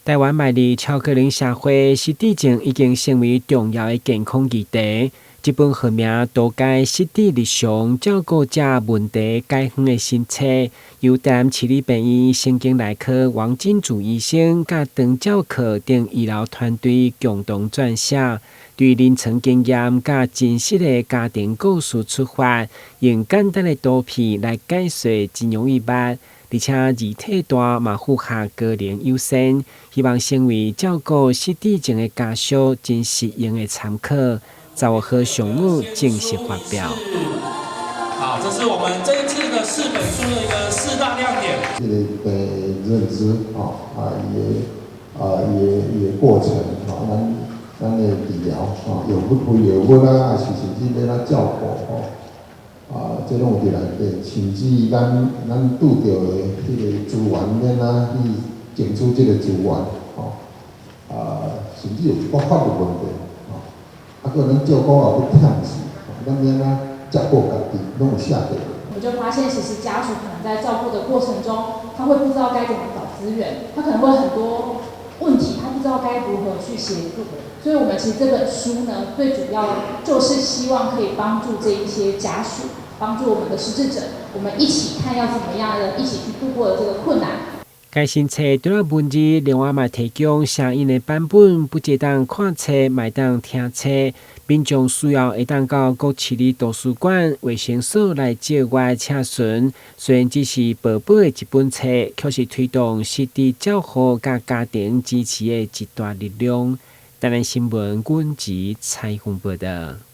台灣邁入超高齡社會，失智症已經成為重要的健康議題。這本號名《多解失智日常照顧者問題解方》的新冊，由台南市立病院神經內科王金柱醫生佮長照課等醫療團隊共同撰寫，對臨床經驗佮真實的家庭故事出發，用簡單的圖片來解說，真容易捌。而且字體大嘛符合高齡友善，希望成為照顧失智症的家屬真實用的參考。15號上午正式發表。好，這是我們這一次的四本書的一個四大亮點。這個病認知，吼，啊，伊的啊，伊的伊的過程，吼，咱咱的治療，吼，藥物配藥物啊，是甚至欲按怎照顧，吼，啊，這攏有佇內底，甚至咱咱拄著的彼個資源，欲按怎去爭取這個資源，吼，啊，甚至有一寡法律問題，吼，啊，閣咱照顧也欲忝死，咱欲按怎照顧家己，攏有寫著。我們就發現，其實家屬可能在照顧的過程中，他會不知道該怎麼找資源，他可能會很多問題，他不知道該如何去協助。所以，我們其實這本書呢，最主要就是希望可以幫助這一些家屬，幫助我們的失智者，我們一起看要怎麼樣的一起去度過這個困難。該新冊除了文字，另外嘛提供聲音的版本，不只當看冊，嘛會當聽冊。民眾需要會當到各市立圖書館、衛生所來借閱查詢。雖然只是薄薄的一本冊，卻是推動失智照護佮家庭支持的一大力量。台南新聞阮子采訪報導。